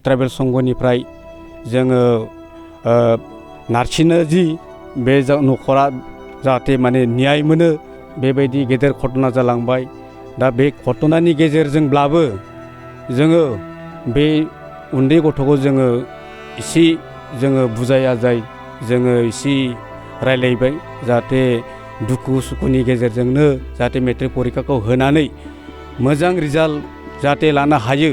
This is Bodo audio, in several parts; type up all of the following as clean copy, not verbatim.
ट्राइबेल संघनिफ्राय जोङो नारसिनो जि बे न'खरा जाहाथे माने न्याय मोनो बेबायदि गेदेर घटना जालांबाय। दा बे घटनानि गेजेरजोंब्लाबो जोङो बे उन्दै गथ'खौ जोङो इसे जोङो बुजाय आजाय जोङो इसे रायलायबाय जाहाथे दुखु सुखुनि गेजेरजोंनो जाहाथे मेट्रिक परिखाखौ होनानै मोजां रिजाल्ट जाहाथे लानो हायो।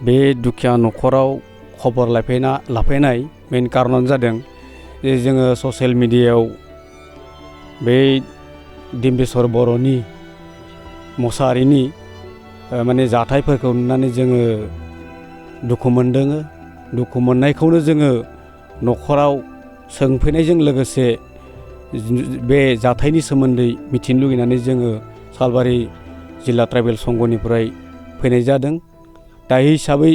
बे दुखिया न'खराव खबर लाफैनाय मेन कारनानो जादों जे जोङो ससियेल मिडियायाव बे डिम्बेश्वर बर'नि मोसाहारिनि माने जाथायफोरखौ नुनानै जोङो दुखु मोनदों। दुखु मोननायखौनो जोङो न'खराव सोंफैनायजों लोगोसे बे जाथायनि सोमोन्दै मिथिनो लुगैनानै जोङो सालबारि जिल्ला ट्राइबेल संघनिफ्राय फैनाय जादों। दा हिसाबै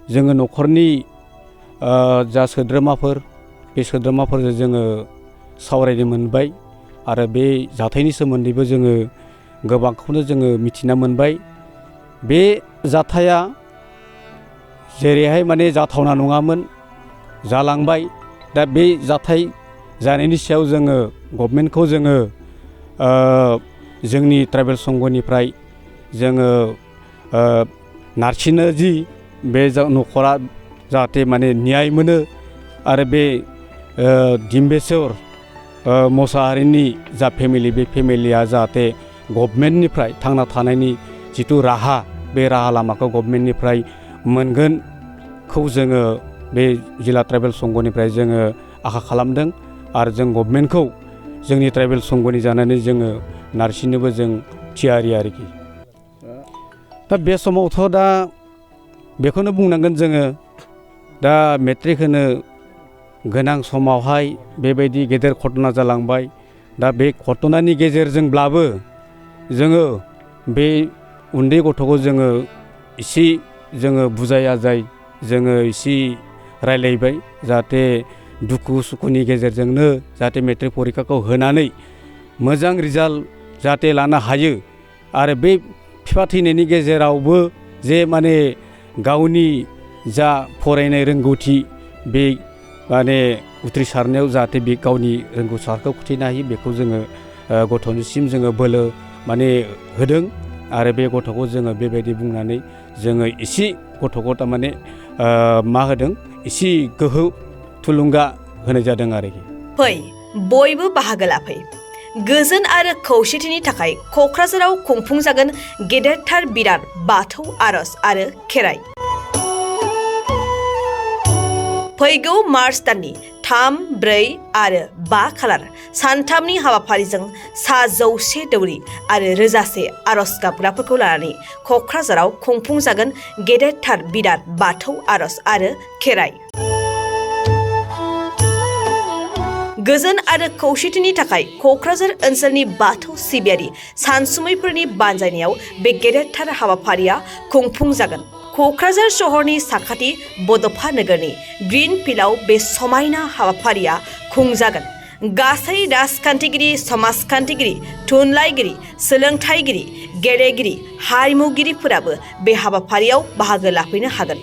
जोङो न'खरनि जा सोद्रोमाफोर बे सोद्रोमाफोरजों जोङो सावरायनो मोनबाय आरो बे जाथायनि सोमोन्दैबो जोङो गोबांखौनो जोङो मिथिना मोनबाय। बे जाथाया जेरैहाय माने जाथावना नङामोन जालांबाय। दा बे जाथाय जानायनि सायाव जोङो गभर्नमेन्टखौ जोङो जोंनि ट्राइबेल संघनिफ्राय जोङो नारसिनो जि बे न'खरा जाहाथे माने न्याय मोनो आरो बे डिम्बेश्वर मोसाहारिनि जा फेमिलि बे फेमिलिया जाहाथे गभर्नमेन्टनिफ्राय थांना थानायनि जिथु राहा बे राहा लामाखौ गभर्नमेन्टनिफ्राय मोनगोनखौ जोङो बे जिल्ला ट्राइबेल संघनिफ्राय जोङो आखा खालामदों आरो जों गभर्नमेन्टखौ जोंनि ट्राइबेल संघनि जानानै जोङो नारसिननोबो जों थियारि आरोखि। दा बे समावथ' दा बेखौनो बुंनांगोन जोङो दा मेट्रिक होनो गोनां समावहाय बेबायदि गेदेर घटना जालांबाय। दा बे घटनानि गेजेरजोंब्लाबो जोङो बे उन्दै गथ'खौ जोङो इसे जोङो बुजाय आजाय जोङो इसे रायलायबाय जाहाथे दुखु सुखुनि गेजेरजोंनो जाहाथे मेट्रिक परिखाखौ होनानै मोजां रिजाल्ट जाहाथे लानो हायो आरो बे बिफा थैनायनि गेजेरावबो जे माने गावनि जा फरायनाय रोंगौथि बे माने उथ्रिसारनायाव जाहाथे बे गावनि रोंगौसारखौ खिथिनो हायो बेखौ जोङो गथ'निसिम जोङो बोलो माने होदों आरो बे गथ'खौ जोङो बेबायदि बुंनानै जोङो इसे गथ'खौ थारमाने मा होदों इसे गोहो थुलुंगा होनाय जादों आरोखि। फै बयबो बाहागो लाफै। गोजोन आरो खौसेथिनि थाखाय क'क्राझाराव खुंफुंजागोन गेदेरथार बिराद बाथौ आर'ज आरो खेराइ। फैगौ मार्च दाननि 3, 4 आरो 5 खालार सानथामनि हाबाफारिजों 100 दौरि आरो रोजासे आर'ज गाबग्राफोरखौ लानानै क'क्राझाराव खुंफुंजागोन गेदेरथार बिराद बाथौ आर'ज आरो खेराइ। गोजोन आरो खौसेथिनि थाखाय क'क्राझार ओनसोलनि बाथौ सिबियारि सानसुमैफोरनि बानजायनायाव बे गेदेरथार हाबाफारिया खुंफुंजागोन। क'क्राझार सहरनि साखाथि बड'फा नोगोरनि ग्रीन फिल्डआव बे समायना हाबाफारिया खुंजागोन। गासै राजखान्थिगिरि, समाजखान्थिगिरि, थुनलाइगिरि, सोलोंथाइगिरि, गेलेगिरि, हारिमुगिरिफोराबो बे हाबाफारियाव बाहागो लाफैनो हागोन।